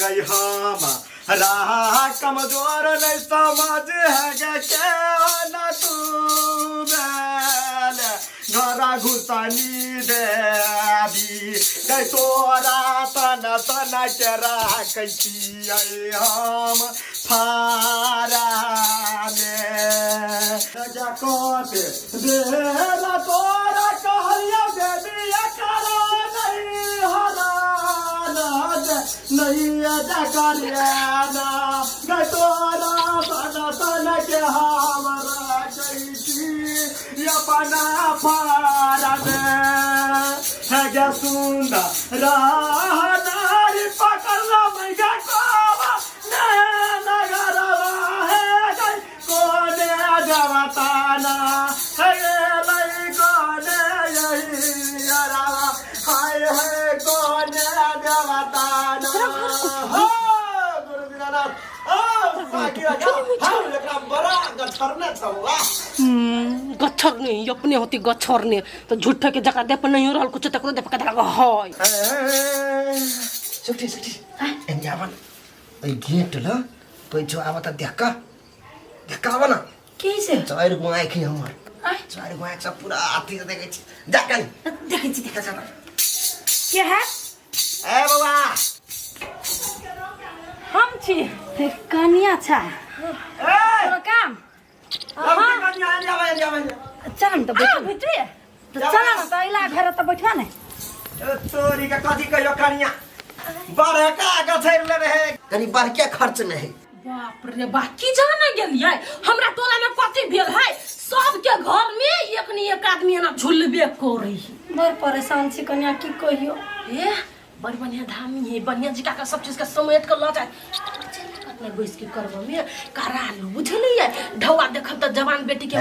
गई हम राह कमजोर नहीं समझ है गे के ना तू बेल घर घुसनी देवी गई तोरा तन तन के राखै छियै हम फारा में कोते देला तोरा कहलिया देवी करा नहीं हरा नहीं करिया गई तोरा तन तन के हम राखै छी अपना फारा में है गे सुंदर नारी पकड़ मैया कोवा नगरवा है गई कोने देवताना है लई कोने यही अरवा हाय है कोने देवताना हो गुरु दीनानाथ ओ बाकी हम एकरा बड़ा गछरने छौ वाह। गच्छर नहीं अपने होती गच्छर ने तो झूठे के जकरा देह पर नहीं रहल कुछ तकरो देह पर कदरा हय। सुठी सुठी एने आवा न एहि गेट ल पैछो आवा त देख का देख का आवा न। के से? चारि गो आँखि हमर। आँय? चारि गो आँखि सब पूरा अथी से देखै छी जा कनी। देखै छी, देखै छी। के है? ए बौआ। हम छी। हे, कनिया छा। ए! तोरा काम? हाँ। कनिया, एने आवा, एने आवा, एने आवा। चल न त बैठ। बैठिए। त चल न त अइला घर त बैठवा ने। ए, तोरी के कथी कहियो कनिया बड़का गछैर ले रहे कनी बड़के खर्च में है। बाप रे बा की जाने गेलियै हमरा टोला में कथी भेल है सबके घर में एक ने एक आदमी एना झुलबे करै है। बड़ परेशान छी कनिया की कहियो। ए बड़ बढ़िया धामी है बढ़िया जी का सब चीज के समेट के ल जाए कतना बैस के करब में करा लू बुझलियै ढौआ देखब त जवान बेटी के ए?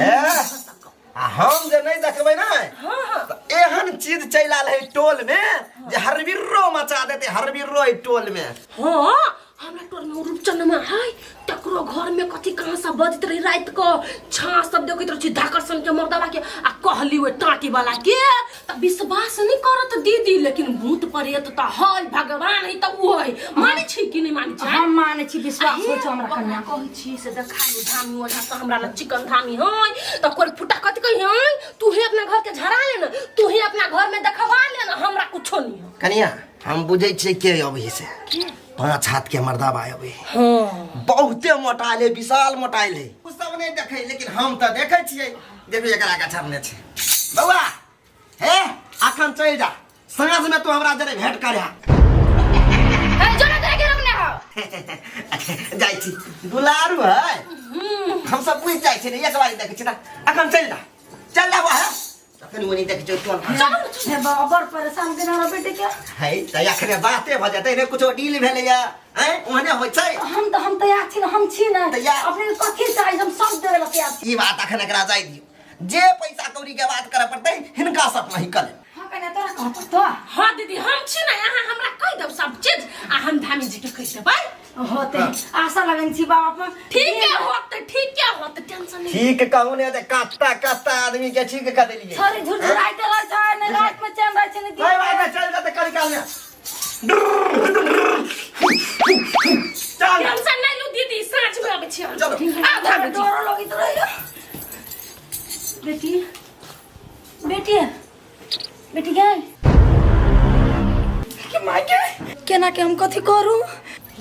आ हम जे नहीं देखबै ना हाँ हाँ तऽ एहन चीज चलि आयल है टोल में जे हरबिर्रो मचा देते हरबिर्रो है टोल में। हाँ हमरा टोल में रूपचनमा है तकरो घर में कथी कहाँ सब बजत रही रात को छा सब देखैत रही धाकर सन के मर्दवा के आ कहली ओहि टाटी वाला के त विश्वास नहीं करत दीदी लेकिन भूत प्रेत त है भगवान है त उ है मानै छी कि नहीं मानै छी? हम मानै छी विश्वास हो छौ हमरा कन्या। कहै छी से देखा लू धामी ओझा से हमरा लग चिकन धामी है त कोई फुटा कथी कही है तू ही अपना घर के झड़ा ले न तू ही अपना घर में देखवा ले न हमरा कुछो नहीं है। कनिया हम बुझै छियै के अबै से 5 हाथ के मर्दाबा अबै। हाँ। बहुते मोटाइल है विशाल मोटाइल है उ सब नहीं देखै लेकिन हम तऽ देखै छियै देखियौ एकरा गछरने छै। बौआ हे अखन चलि जा साँझ में तू हमरा जरे भेंट करे। हे जो ना तेरे गिरब ने हो। जाइ छी दुलारू है हम सब बुझि जाइ छी ने एक बारी देखै छी ना अखन चलि जा चल जा बौआ हे अखन ओनी देख जो टोल पर। हे बाबा बड़ परेशान केने हमरा बेटी के। है त अखने बाते भ जेतै ने कुछो डील भेलैया हैं ओहने होइ छै। हम तैयार छी ने हम छी ने। तैयार। अपने के कथी चाही हम सब देबै ला तैयार छी। ई बात अखन एकरा जाय दियौ जे पैसा कौड़ी के बात करऽ पड़तै हिनका सब नहीं कले। हाँ कन्या तोरा कहऽ पड़तौ। हाँ दीदी हम छी ने अहाँ हमरा कहि देब सब चीज आ हम धामी जी के कहि देबै। होते आशा लगन छी बाबा पर। ठीक है होते ठीक है होते टेंशन नहीं। ठीक कहू ने जे कत्ता कत्ता आदमी के ठीक कह देलियै। छोरी झुरझुराइते रहै छै ने रात में चैन रहै छै ने दिन कोई बात नहीं चल जाते कल काल में। चल। टेंशन नहीं लू दीदी साँझ में आबै छी हम। चलो। आ धामी जी। डरो लगैत रहैया। बेटी बेटी बेटी गए के माय के केना के हम कथी करू?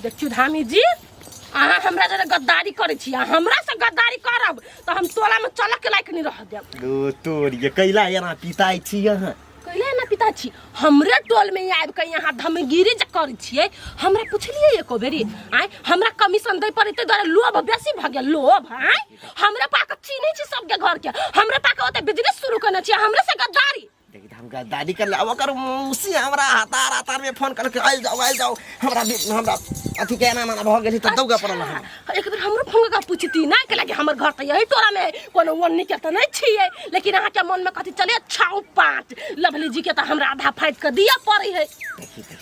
देखियौ धामी जी अहाँ हमरा जरे गद्दारी करै छी आ हमरा से गद्दारी करब तऽ हम टोला में चलक के लायक नहीं रह देब। दो तोर ये कैला एना पिताइ छी अहाँ? कैला एना पिता छी? हमरे टोल में आबि के यहाँ धमगिरी जे करै छियै हमरा पुछलियै एको बेरी? आँय हमरा कमीशन दै पड़ै ताहि दुआरे लोभ बेसी भऽ गेल लोभ। आँय हमरे पाके चिन्है छी सबके घर के हमरे पाके ओते बिजनेस शुरू केने छी हमरे से गद्दारी। देखी हम गद्दारी कर ले अब ओकर मौसी हमरा हतार हतार में फोन करके आइल जाओ आइल जाओ हमरा भी हमरा अथी के एना एना भऽ गेल तऽ दौगऽ पड़ल हमरा। अच्छा, एक बेर हमरो फोन कऽ पूछती ना के लागे हमर घर तऽ यही टोला में है कोनो ओन्नी के तऽ नहीं छियै लेकिन अहाँ के मन में कथी चले छाउ पाँच लवली जी के तऽ हमरा आधा फाटि कऽ दिअ पड़ै है। देखी तऽ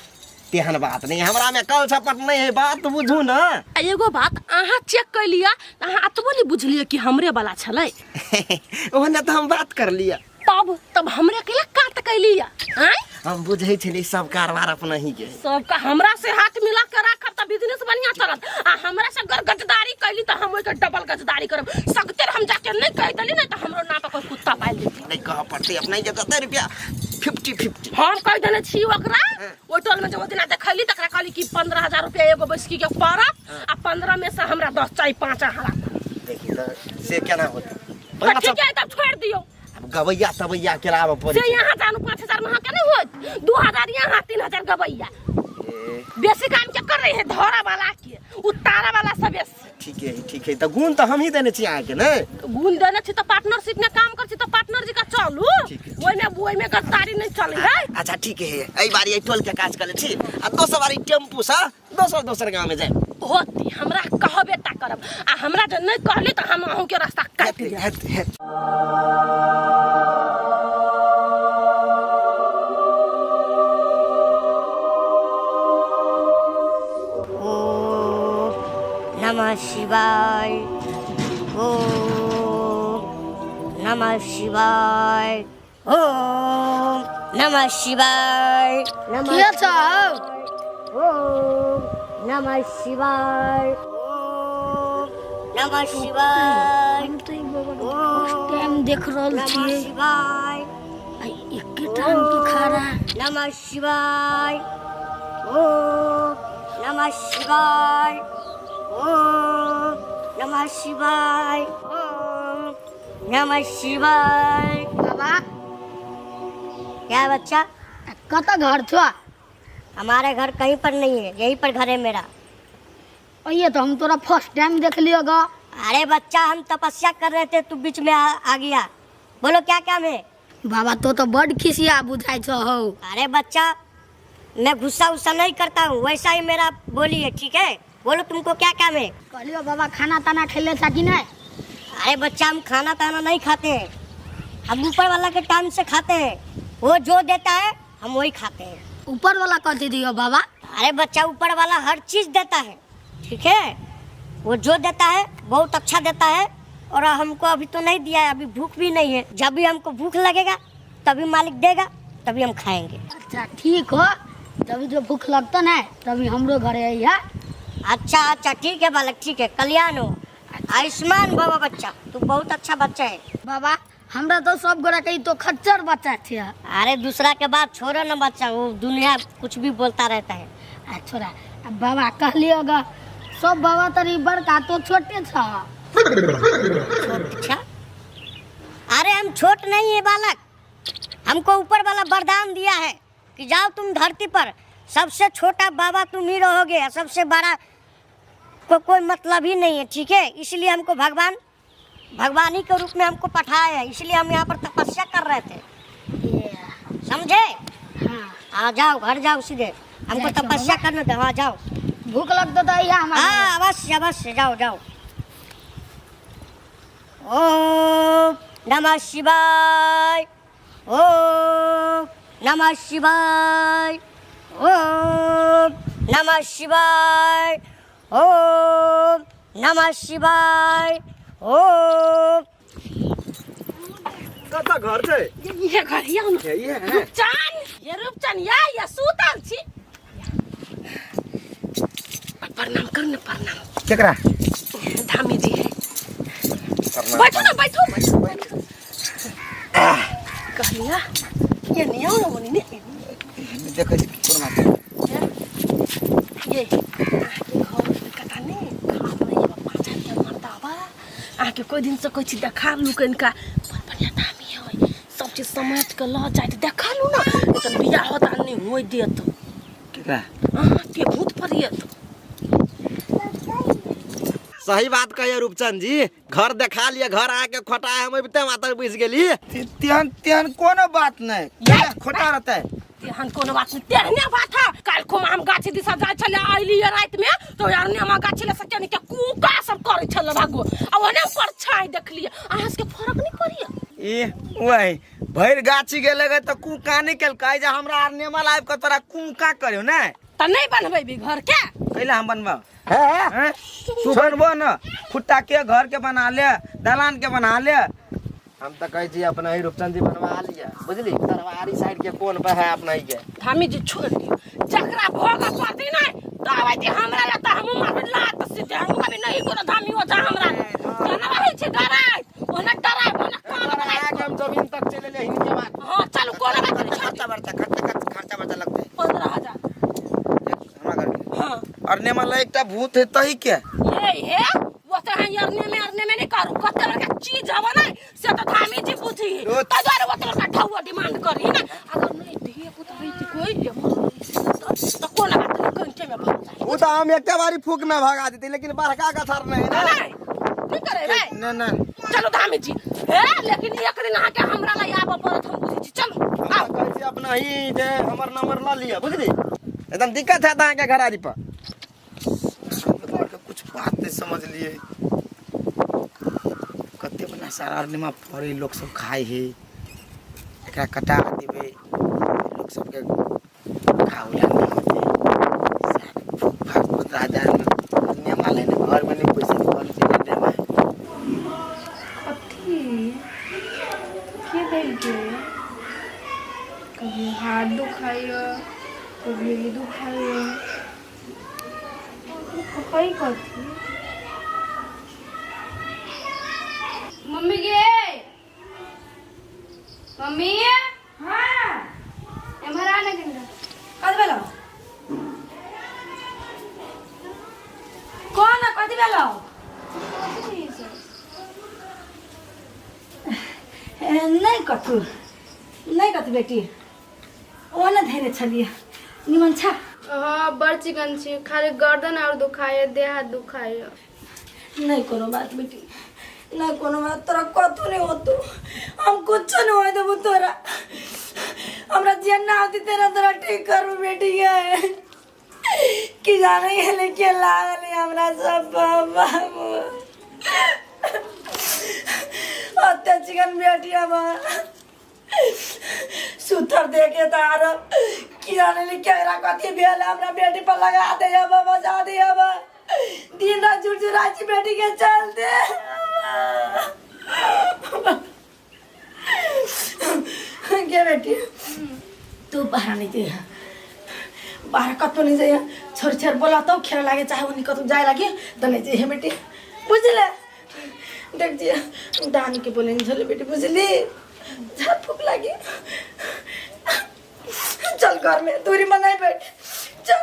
तेहन बात नहीं हमरा में कल छपट नहीं है बात बुझू ना। आ एगो बात अहाँ चेक कर लिया तऽ अहाँ एतबो नहीं बुझलियै कि हमरे वाला छलै। ओहने तऽ हम बात कर लिया। तब हमरे कैला काट कैलिया? आँय? हम बुझै छली सब कारबार अपना ही के सबका हमरा से हाथ मिला के राखब त बिजनेस बढ़िया चलत आ हमरा से अगर गद्दारी कैली त हम ओइके डबल गद्दारी करब सगतेर हम जाके नहीं कह देली नहीं त हमरो नाम पर कोई कुत्ता पाल देती नहीं कह पड़ते अपना ही के कते रुपया 50 50 हम कह देने छी ओकरा ओहि टोल में जब दिना देखैली तकरा कहली कि 15,000 रुपया एगो बैसकी के पड़त आ 15 में से हमरा 10 चाही 5 अहाँ देखी त से केना होते तऽ ठीक है तब छोड़ दियो अब गवैया तवैया के आबऽ पड़ै से छै यहाँ जानू 5,000 में के नहीं होत 2,000 यहाँ 3,000 गवैया ए, बेसी काम के कर रहे है धरा वाला के उतारा वाला सब बेसी ठीक है ठीक है तऽ गुण तऽ हमही देने छी अहाँके ने गुण देने छी तऽ पार्टनरशिप में काम कर छी तऽ पार्टनर जी का चलू ठीक है। ओहिमे ओहिमे गद्दारी नहीं चले है अच्छा ठीक है एहि बारी एहि टोल के काज कर ले छी आ दोसर बारी टेम्पू से दोसर दोसर गाँव में जाए होती हमरा कहबे ता करब आ हमरा जे नहीं कहली तऽ हम अहूँ के रास्ता काटि देब हेत हेत ओम नमः शिवाय ओम नमः शिवाय ओम नमः शिवाय नमः के छौ ओम नमः शिवाय ओम नमः शिवाय हम तऽ ई बाबा के फर्स्ट टाइम देख रहल नमः छियै शिवाय आ एके टाइम के खारा नमः शिवाय ओम नमः शिवाय ओम नमः शिवाय ओम नमः शिवाय बाबा क्या बच्चा कतऽ घर छौ हमारे घर कहीं पर नहीं है यहीं पर घर है मेरा अइए तो हम तोरा फर्स्ट टाइम देख लियो गा अरे बच्चा हम तपस्या कर रहे थे तू बीच में आ गया बोलो क्या काम है बाबा तो तो बड खिसिया बुझाइ छौ हौ अरे बच्चा मैं गुस्सा उस्सा नहीं करता हूँ वैसा ही मेरा बोली है ठीक है बोलो तुमको क्या काम है कहलियो बाबा खाना ताना खेले छा कि नहीं अरे बच्चा हम खाना ताना नहीं खाते हैं हम ऊपर वाला के टाइम से खाते हैं वो जो देता है हम वही खाते हैं ऊपर वाला कथी दियो बाबा अरे बच्चा ऊपर वाला हर चीज देता है ठीक है वो जो देता है बहुत अच्छा देता है और हमको अभी तो नहीं दिया है अभी भूख भी नहीं है जब भी हमको भूख लगेगा तभी मालिक देगा तभी हम खाएंगे अच्छा ठीक हो जब जो भूख लगता ना तभी हमरो घरे अइहा अच्छा अच्छा ठीक है बालक ठीक है कल्याण हो आयुष्मान बाबा बच्चा तू बहुत अच्छा बच्चा है बाबा हमरा तो सब गोरा के ई तो खच्चर बच्चा छे अरे दूसरा के बात छोड़ो ना बच्चा वो दुनिया कुछ भी बोलता रहता है आ छोरा आ बाबा कहलियो ग सब बाबा तरी बड़का तो छोटे छ अच्छा अरे हम छोट नहीं है बालक हमको ऊपर वाला वरदान दिया है कि जाओ तुम धरती पर सबसे छोटा बाबा तुम ही रहोगे और सबसे बड़ा को कोई मतलब ही नहीं है ठीक है इसलिए हमको भगवान भगवान ही के रूप में हमको पठाया है इसलिए हम यहाँ पर तपस्या कर रहे थे समझे हाँ हाँ जाओ घर जाओ सीधे हमको जाए छो तपस्या करने दो हाँ जाओ भूख लगतो तो अइहा हमारे हाँ अवश्य अवश्य जाओ जाओ ओम नमः शिवाय ओम नमः शिवाय ओम नमः शिवाय ओम नमः शिवाय ओम कतऽ घर छै ये घर या न ये है रूपचन ये रूपचन या या सुतल छी प्रणाम कर न प्रणाम केकरा धामी जी है बैठो ना बैठो बैठो बैठो कहलिया ये नहीं आओ ना बोली ने देखै छी कोन बात ये अहाँके घर कता ने खात नहीं बा 5,000 के मर्दा बा अहाँके कोई दिन से कोई चीज देखा लू कनिका बड़ बढ़िया दामी है सब चीज समझ के ल जाए देखा लू ना लेकिन बियाह होता नहीं होय देत केकरा अहाँके भूत परियत सही बात कहिए रूपचंद जी घर देखा लिए घर आके खोटा हम अबिते मातर बुझि गेली तेहन तेहन कोनो बात नहीं खोटा रहता है तेहन कोनो बात नहीं तेहने बात है काल खुमा हम गाछी दिशा जाइ छले अइली राति में तो यार ने हम गाछी ले सके के कूका सब करै छल भागो आ ओने परछाई देखलिए अहाँ सबके फरक नहीं पड़िए ई वही भरि गाछी गेले गे तऽ कूका नहीं केलकै जे हमरा आर नेमल आबि कऽ तोरा कूका करियौ ने त नहीं बनबेबी घर के कैला हम बनबाउ हैं? तू बनबो न खुट्टा के घर के बना ले दलान के बना ले हम तऽ कहै छी अपना ही रूपचंद जी बनवा लिअ बुझली तरवारी साइड के कोन पर है अपना के धामी जी छोड़ दियो जकरा भोग पड़ती नहीं तो आबै ती हमरा ला तऽ हमहूँ मारबै लात सीधे हमहूँ कभी नहीं कोनो धामी ओझा हमरा केना रहै छै डराइत ओना डराइ ओना कान बनाइ के हम जमीन तक चले ले हिनके बात हाँ चलू कोनो बात नहीं छोड़ खर्चा बर्चा खर्चा खर्चा बर्चा लगते 15,000 हमरा घर के हाँ और नेमा ला एकटा भूत है तही के ये हे वो तो हम अरने में नहीं करू कते बड़का चीज हवा नहीं से तो धामी जी पूछी तो द्वारे वो तो बड़का ढौआ डिमांड करी ना अगर नहीं धिया पुता है कोई ले तो कोना बात नहीं कंचे में भाग जाए वो तो हम एकटा बारी फूक में भगा देते लेकिन बड़का गछर नहीं ना नहीं नहीं करे भाई ना ना चलो धामी जी हे लेकिन एक दिन आके हमरा ला आबऽ पड़त हम बुझै छी चलो आओ कहै छी अपना ही जे हमर नंबर ला लिअ बुझली एकदम दिक्कत है अहाँके घरारी पर कुछ बात नहीं समझ लिए कते बना सारा अरनिमा फड़े लोग सब खाए है एकरा कटा देबै लोग सबके खाओ ला नहीं होते 15,000 नेमा लेने घर में नहीं पैसा नहीं घर से देबै कथी के भेल कभी हाथ दुखाइए कभी ई दुखाइए कही कथी मम्मी गे मम्मी हाँ एम्हर आ ना कनिका कथी भेलौ कोन कथी भेलौ कथी नहीं छै नहि कथू नहि कथू बेटी ओ ने धेने छलियै निमन छा हाँ बड़ चिकन छी खाली गर्दन और दुखाइए देह हाथ दुखाइए नहीं कोनो बात बेटी नहीं कोनो बात तोरा कथू नहीं होतू हम कुछ नहीं होए देबू तोरा हमरा जेना होती तेरा तोरा ठीक करू बेटी के कि जाने गेले के लागल हमरा सब बाबू अत्य चिकन बेटी हमर सुथर देखे त आर कि जाने ले केकरा कथी भेल हमरा बेटी पर लगा दे अब बजा दे अब दिन रात झुरझुरा छी बेटी के चलते के बेटी तू बाहर नहीं जाइए बाहर कतौ नहीं जाइए छोर छोर बोला तो खेले लागे चाहे उन्हीं कतौ जाए लागे तो नहीं जाइए बेटी बुझले देख जिए दान के बोले नहीं झोले बेटी बुझली झाड़ फूक लागी चल घर में दूरी बनाए बैठ चल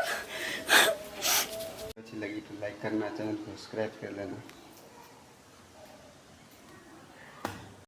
अच्छी लगी तो लाइक करना, चैनल को सब्सक्राइब कर लेना।